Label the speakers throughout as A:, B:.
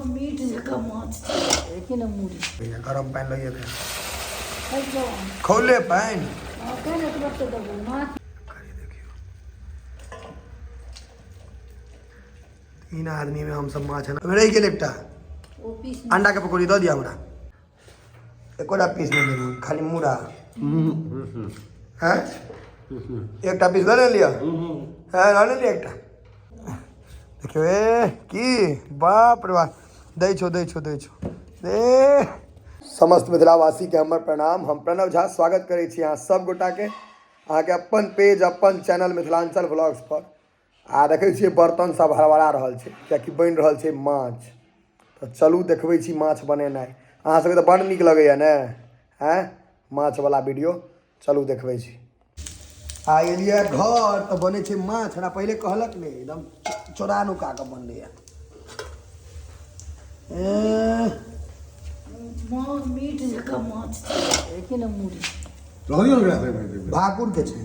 A: Meat जकाँ माछ छै, देखी ने मूड़ी।
B: भैया गरम पानि लइए के खौले पानि।
A: माछ
B: देखियौ, 3 आदमी में हमसब माछ रहि गेल। एकटा अंडा के पकौड़ी दऽ दिअ हमरा। एकोटा पीस नहि देबू, खाली मूड़ा। हैं, एकटा पीस लऽ लिअ। हँ, लऽ लिअ एकटा। देखियौ, ए की बाप रे बाप! दै छौ, दै छौ, दै छौ ए। समस्त मिथिलावासीके हमर प्रणाम। हम प्रणव झा स्वागत करै छी अहाँ सब गोटाके अहाँके अपन पेज, अपन चैनल मिथिलांचल ब्लॉग्स पर। आ देखै छियै, बर्तन सब हड़बड़ा रहल छै, कियाकि बनि रहल छै माछ। तऽ चलू, देखबै छी माछ बनेनाइ। अहाँ सबके तऽ बड़ नीक लगैया ने, आँय, माछवला वीडियो? चलू, देखबै छी। आ एलियै घर तऽ बनै छै माछ। हमरा पहिले कहलक नहि, एकदम चोरा नुका कऽ बनलैया। ए,
A: मीट जकाँ माछ छै, देखी ने मूड़ी।
B: भाकुर के छै।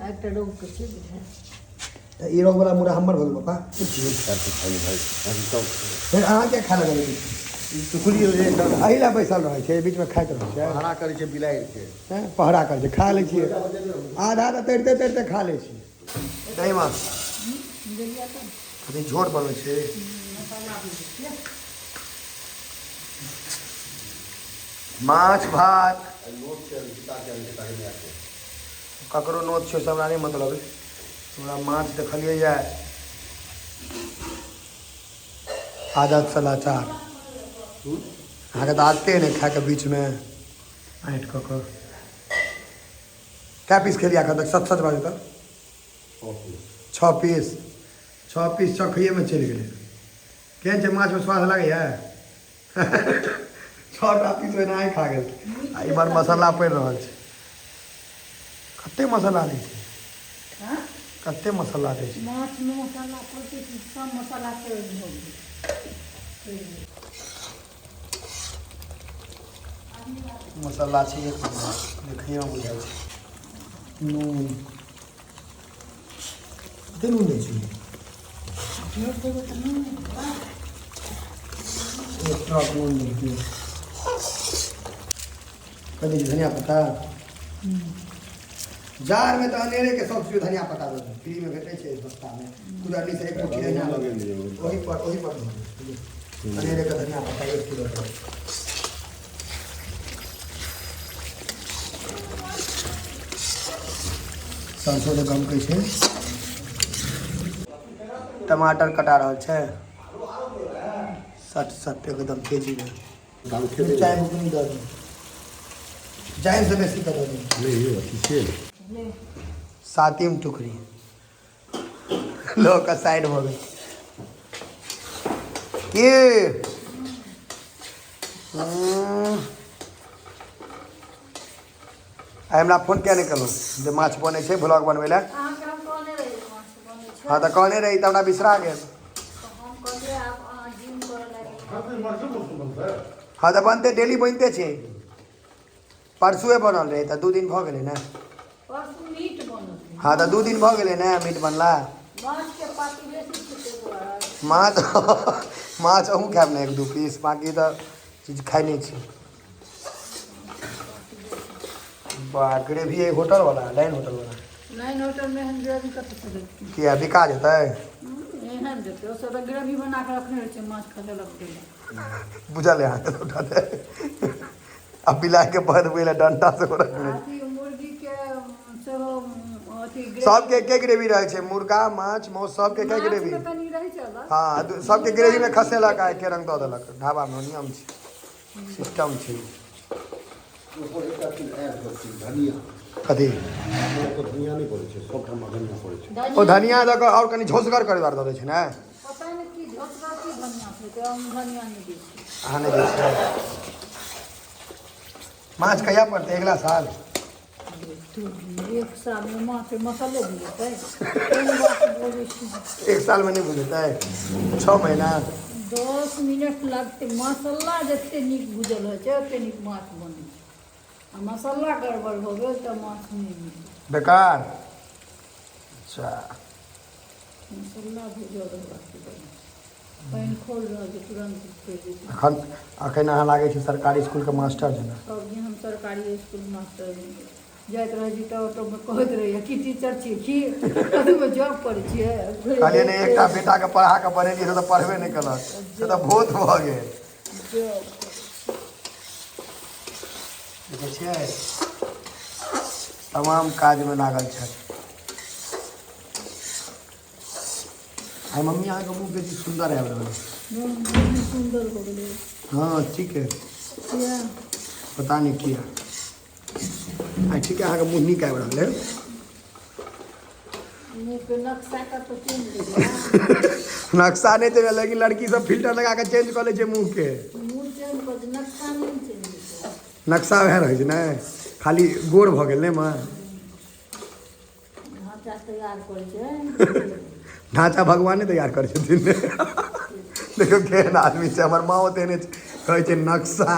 A: एकटा रोग के छै बुझाइ।
B: तऽ ई रोग वाला मुरा हमर भऽ गेल पापा। फेर अहाँ किया खाय लगलियै? एहि लए बैसल रहै छै, बीचमे खाइत रहै छै।
C: पहरा करै छै बिलाड़ि के।
B: हैं, पहरा करै छै। खा लै छियै आधा तऽ तैरते तैरते खा लै छियै। दही माछ कथी झोर बनबै छै? माछ भात। ककरो नोत छै से हमरा नहि मतलब अइ। हमरा माछ देखलियै यऽ, आदत से लाचार। अहाँके तऽ आदते नहि खायके, बीचमे आँटि कऽ कऽ। कए पीस खेलियै एखन तक? सच सच बाजू तऽ। 6 पीस, 6 पीस चखैएमे चलि गेलै। केहन छै माछमे स्वाद लागैए? 6टा पीस ओनाहि खा गेल। आ इम्हर मसाला पड़ि रहल छै। कते मसाला दै छै?
A: हँ?
B: कते मसाला दै छै?
A: माछमे मसाला पड़तै तऽ सब मसाला के भऽ गेल।
B: मसाला छै एक नम्बर, देखैमे बुझाइ छै। नून, कते नून दै छै?
A: झोर देबै तऽ नून।
B: एक ट्रक नून देलकै। कथी छै? धनिया पत्ता। जाड़मे तऽ अनेरे के सब चीज धनिया पत्ता दऽ देलकै। फ्रीमे भेटै छै सस्तामे। कुदरनी से एक मुट्ठी धनिया लऽ गेल, ओहि पर, ओहि पर धऽ देलकै। अनेरे के धनिया पत्ता 1 किलो दऽ देलकै। सरसों तऽ गमकै छै। टमाटर कटा रहल छै सट सट, एकदम तेजीमे। मिरचाइ बुकनी दऽ दियौ, जाइन से बेसी कऽ दऽ दियौ। सातिम टुकड़ी लऽ कऽ साइड भऽ गेल की? आइ हमरा फोन किया नहि केलहुँ जे माछ बनै छै, ब्लॉग बनबै लए?
A: अहाँके हम कहने रही माछ बनै छै।
B: हँ, तऽ कहने रही तऽ हमरा बिसरा गेल।
A: तऽ हम कहलियै, आब अहाँ जिम करऽ लागि।
B: हँ, तऽ बनतै, डेली बनिते छै। परसुए बनल रहै तऽ 2 दिन भऽ गेलै ने।
A: परसू मीट बनल रहै।
B: हँ, तऽ 2 दिन भऽ गेलै ने मीट बनला।
A: माछके पार्टी बेसी छै, ताहि दुआरे।
B: माछ, माछ अहूँ खायब ने, एक दू पीस? बाँकी तऽ चीज खाइ नहि छी। बा, ग्रेवी है होटल वाला, लाइन होटल वाला।
A: लाइन होटलमे एहन ग्रेवी कतऽसँ देतै?
B: किया, बिका जेतै?
A: एहन देतै? ओ सब तऽ ग्रेवी बना कऽ रखने रहै छै, माछ खसेलक तेल।
B: बुझल है अहाँके सबटा तऽ। आ बिलाइके बधबै लए डंटा सेहो रखने छै।
A: अथी मुर्गीके सेहो अथी ग्रेवी।
B: सबके एके ग्रेवी रहै छै। मुर्गा, माछ, मांस, सबके एके ग्रेवी।
A: माछमे कनि रहै छै अलग।
B: हँ, सबके ग्रेवीमे खसेलक आ एके रंग दऽ देलक ढाबामे। नियम छै, सिस्टम छै।
C: ओकर एकटा चीज ऐड करथिन, धनिया।
B: कथी?
C: हमरा ओतऽ धनिया नहि पड़ै छै, सबठाम धनिया पड़ै छै।
B: ओ धनिया दऽ कऽ आओर कनि झोसगर करे दुआरे दऽ दै छै ने।
A: पता नहि की झोसगर की धनिया छै, तऽ हम धनिया नहि दै छियै।
B: अहाँ नहि दै छियै? माछ कहिया पड़तै? अगिला साल?
A: एक सालमे माछ मसाले भुजतै? कोन बात बोलै छी?
B: एक सालमे नहि बुझेतै? 6 महीना?
A: 10 मिनट लगतै। मसाला जतेक नीक भुजल होइ छै, ओतेक नीक माछ बनै छै। आ मसाला गड़बड़ भऽ गेल तऽ माछ नहि मिलत।
B: बेकार। अच्छा।
A: मसल्ला भुजल रहबाक चाही। पानि खोल रहल छै, तुरन्त पड़ि जेतै।
B: अखन अखन अहाँ लागै छै सरकारी स्कूलके मास्टर जेना।
A: सब दिन हम सरकारी स्कूल मास्टर जाइत रहै छी तऽ ऑटोमे कहैत रहैया की टीचर छियै की कथीमे जॉब करै छियै।
B: कहलियै ने, एकटा बेटाके पढ़ा कऽ बनेलियै, से तऽ पढ़बे नहि केलक, से तऽ भूत भऽ गेल।
A: जॉब।
B: देखै छियै, तमाम काजमे लागल छथि आइ मम्मी। अहाँके मुँह बेसी सुन्दर आबि रहल है।
A: बहुत सुन्दर हो गेलै।
B: हाँ, ठीक है।
A: किया?
B: पता नहीं किया। आइ ठीक है, अहाँके मुँह नीक आबि रहल है।
A: मुँहके नक्शा कतऽ चेंज भेलै?
B: नक्शा नहि चेंज, लेकिन लड़की सब फिल्टर लगा कऽ चेंज कऽ लै छै मुँहके।
A: मुँह चेंज कऽ दे, नक्शा नहि चेंज हेतै।
B: नक्शा वएह रहै छै ने, खाली गोर भऽ गेल ने माँ।
A: ढाँचा तैयार करै छै।
B: ढाँचा भगवाने तैयार करै छथिन। देखियौ, केहन आदमी छै। हमर माँ तेहने छै, कहै छै नक्शा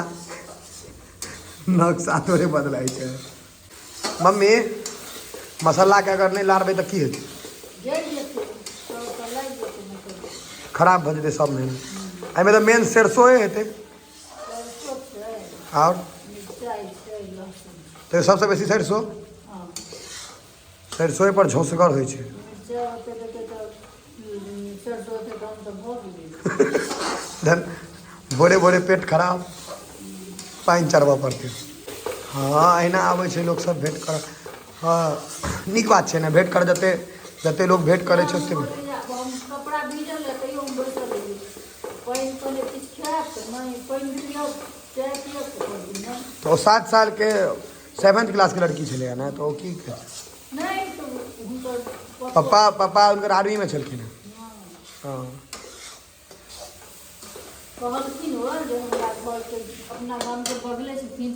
B: नक्शा थोड़े बदलाइ छै। मम्मी, मसालाके अगर नहि लारबै तऽ की हेतै?
A: जरि जेतै तऽ तऽ लागि जेतै मसल्ला।
B: खराब भऽ जेतै सब। मेन एहिमे तऽ मेन सरसोए हेतै।
A: सरसो छै।
B: आओर?
A: मिरचाइ छै, लहसुन छै।
B: तऽ सबसँ बेसी सरसो।
A: हँ।
B: सरसोए पर झोसगर होइ छै।
A: मिरचाइ ओते देतै तऽ सरसो ओते दाम तऽ भऽ गेलै।
B: धन भोरे भोरे पेट खराब, पानि चढ़बऽ पड़तै। हँ, अहिना आबै छै लोकसब भेँट करऽ। हँ, नीक बात छै ने, भेँट कर। जते जते लोक भेँट करै छै ओते।
A: हम कपड़ा भीजल रहै तैयो हम बैसल रहियै। पानि पहिले किछु खायब तऽ नहि, पानि पियब, चाय पियब तऽ कहलियै नहि।
B: तऽ ओ 7 सालके सेवेंथ क्लासके लड़की छलैए ने, तऽ ओ की कहै?
A: नहि तऽ हुनकर
B: पप्पा, पप्पा हुनकर आर्मीमे छलखिन हेँ।
A: हँ।
B: हँ।
A: कहलखिन ओ जे हमरा घरके अपना गामके बगले छथिन,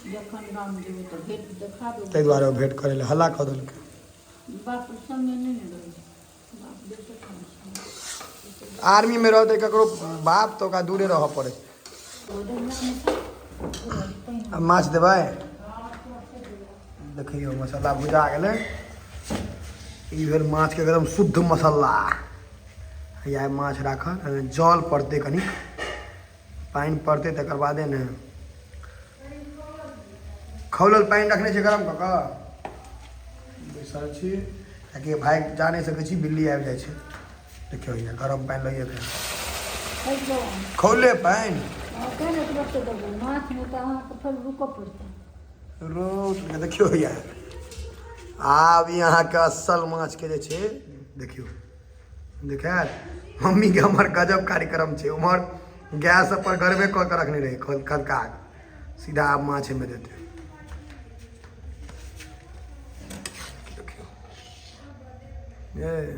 A: जखन गाम जेबै तऽ भेट देखा देबै।
B: ताहि दुआरे ओ भेँट करै लए हल्ला कऽ देलकै।
A: बाप संगे नहि ने रहै छै, बाप बेटे कहाँ छै।
B: आर्मीमे रहतै ककरो बाप तऽ ओकरा दूरे रहऽ पड़ै।
A: ओ दहियामे छै पानि।
B: आब माछ देबै। देखियौ, मसाला भुजा गेलै। ई भेल माछके एकदम शुद्ध मसाला। इएह माछ राखल, एहिमे जल पड़तै, कनिक पानि पड़तै, तकर बादे ने। खौलल पानि रखने छै गरम कऽ कऽ। बैसल छी कियाकि भागि जा नहि सकै छी, बिल्ली आबि जाइ छै। देखियौ, हैया गरम पानि लइए कऽ।
A: खाइ जाउ।
B: खौले पानि।
A: हँ, तेँ ने तुरन्त देबै माछमे तऽ अहाँके फेर रुकऽ पड़तै।
B: रोट देखियौ, हैया आब ई अहाँके असल माछके जे छै, देखियौ, देखायत। मम्मीके हमर गजब कार्यक्रम छै। उम्हर गैस पर गरमे कऽ के रखने रहै खलका कऽ, सीधा आब माछमे देतै। देखियौ ए।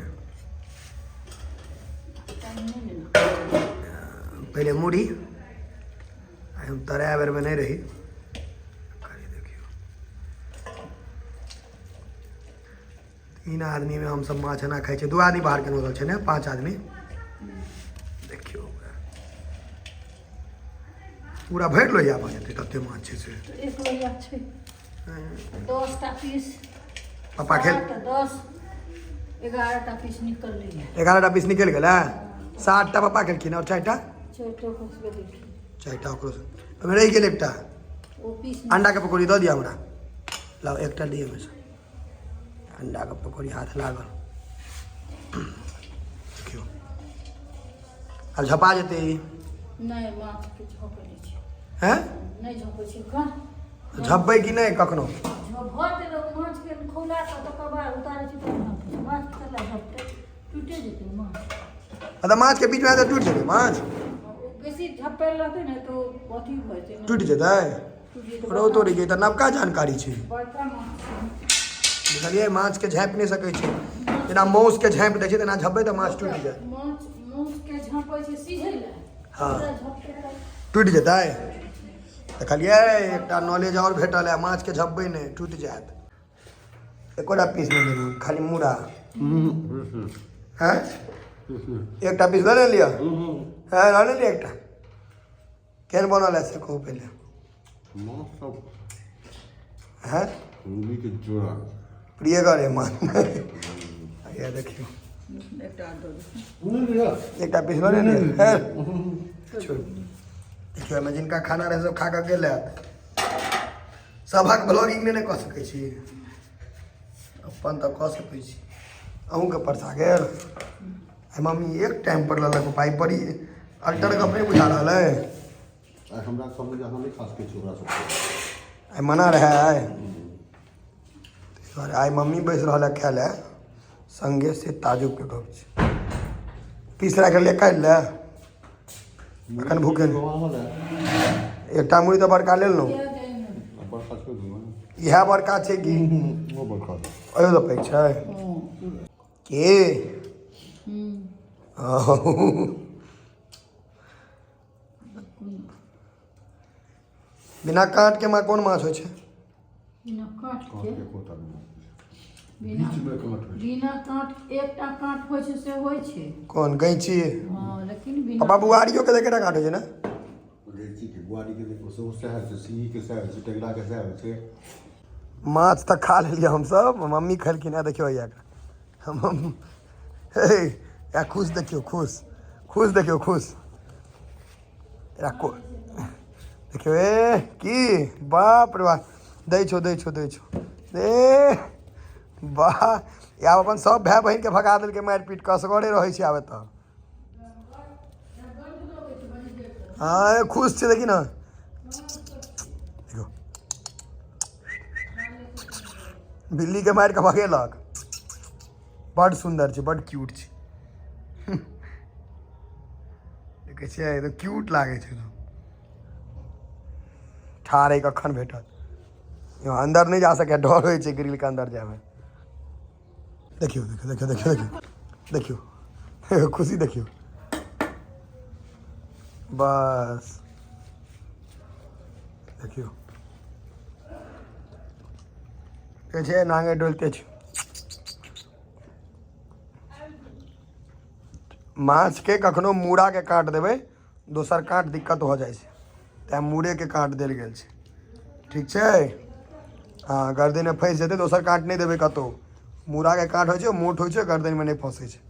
A: पानि नहि ने।
B: पहिले मुढ़ी। आइ हम तराय बेरमे नहि रही। खाली देखियौ, तीन आदमीमे हमसब माछ एना खाइ छियै। दू आदमी बाहरके नोतल छै ने, पाँच आदमी। देखियौ, पूरा भरि लोहिया भऽ जेतै, तते माछ छै से।
A: तऽ एक लोहिया छै, 10टा पीस।
B: पप्पा खेल।
A: 7, 10, 11टा पीस निकललै।
B: 11टा पीस निकलि गेलै। सातटा पप्पा खेलखिन आओर चारिटा?
A: चारिटा ओकरो सबके देलखिन।
B: चारिटा ओकरो से। ओहिमे रहि गेल एकटा।
A: ओ पीस।
B: अंडाके पकौड़ी दऽ दिअ हमरा। लाउ, एकटा दिअ ओहिमे से। अंडाके पकौड़ी हाथ लागल। देखियौ, आब झपा जेतै ई।
A: नहि, माछके झोपै नहि छै।
B: हैं?
A: नहि झोपै छै खा।
B: झपबै कि नहि कखनो?
A: भऽ गेल। माछके खौला कऽ तकर बाद उतारै छी तब झोपै छै। माछ कतला झपतै? टूटे जेतै माछ।
B: तऽ माछके बीचमे तऽ टूटि जेतै माछ।
A: ओ बेसी झपल रहतै ने तऽ ओ अथी भऽ जेतै ने।
B: टूटि जेतै।
A: टूटि जेतै।
B: रौ तोरी के, ई तऽ नवका जानकारी छै।
A: बड़का माछ छै।
B: बुझलियै, माछके झाँपि नहि सकै छै। जेना माउसके झाँपि दै छै, तेना झपबै तऽ माछ टूटि जायत।
A: माछ माउसके झँपै छै सिझै लए।
B: हँ।
A: ओकरा झपतै तऽ
B: टूटि जेतै। देखलियै, एकटा नॉलेज आओर भेटल है, माछके झपबै नहि, टूटि जायत। एकोटा पीस नहि लेलहुँ, खाली मूड़ा। हैं, एकटा पीस लऽ लिअ। हैं, लऽ लिअ एकटा। केहन बनल है से कहू पहिले।
C: माछ सब
B: हैं?
C: नीक जोड़ा।
B: प्रियगर है माछ। ये देखियौ।
A: एकटा आर दऽ दू।
B: एकटा पीस लऽ ने लिअ। हे, छोड़। देखियौ, एहिमे जिनका खाना रहै सब खा कऽ गेल हैत। सभक ब्लॉगिंग नहि ने कऽ सकै छी, अपन तऽ कऽ सकै छी। अहूँके परसा गेल। आइ मम्मी एक टाइम पर लेलक पाइ बड़ी अल्टर गप नहि बुझा रहल अइ।
C: आइ हमरा सबमे जे अहाँ नहि खा सकै छी ओकरा सबके।
B: आइ मना रहै आइ, ताहि दुआरे आइ मम्मी बैस रहल है खाय लए संगे, से ताजुबके गप छै। पीस राखि लेलियै काल्हि लए, एखन भूखे नहि। एकटा मुड़ी तऽ बड़का लेलहुँ।
C: बड़का छोड़ि दियौ।
B: इएह बड़का छै कि?
C: ओ बड़का छै।
B: अयो तऽ पैघ छै के। बिना काँटके माँ कोन माछ होइ छै?
A: बिना काँट
C: काँट
A: के।
C: एकोटा नहि।
A: बिना
C: बीचमे काँट होइ छै।
A: बिना काँट एकटा काँट होइ छै, से होइ छै।
B: कोन गैँची?
A: हँ, लेकिन बिना
B: पापा, बुआरियोके तऽ एकेटा काँट होइ छै ने?
C: गैंचीके, बुआरीके देखो, सेहो सएह होइ छै, सिंगहीके सएह होइ छै, टेंगराके सएह होइ छै।
B: माछ तऽ खा लेलियै हमसभ, मम्मी खेलखिन हेँ। देखियौ हैया हम, हे या खुश देखियौ, खुश खुश देखियौ, खुश एकरा को देखियौ। ए की, बाप रे बाप, दै छौ, दै छौ, दै छौ। ए वाह, आब अपन सब भाय बहिनके भगा देलकै मारि पीट कऽ, असगरे रहै छै आब एतऽ। हँ, खुश छै, देखी ने, देखियौ, बिल्लीके मारि कऽ भगेलक। बड सुन्दर छै, बड क्यूट छै। देखै छियै एकदम क्यूट लागै छै एकदम। ठाढ़ अइ, कखन भेटत? यहाँ अंदर नहि जा सकै, डर होइ छै ग्रिल के अंदर जायमे। देखियौ देखियौ देखियौ देखियौ देखियौ देखियौ, खुशी देखियौ। बस देखियौ, कहै छै नांगे डोलते छै। माछके कखनो मूड़ाके काट देबै, दोसर काँट दिक्कत हो जाइ छै, तैँ मूड़ेके काँट देल गेल छै। ठीक छै? हँ, गर्दनमे फँसि जेतै, दोसर काँट नहि देबै कतहु। मूड़ाके काँट होइ छै, मोट होइ छै, गर्दनमे नहि फँसै छै।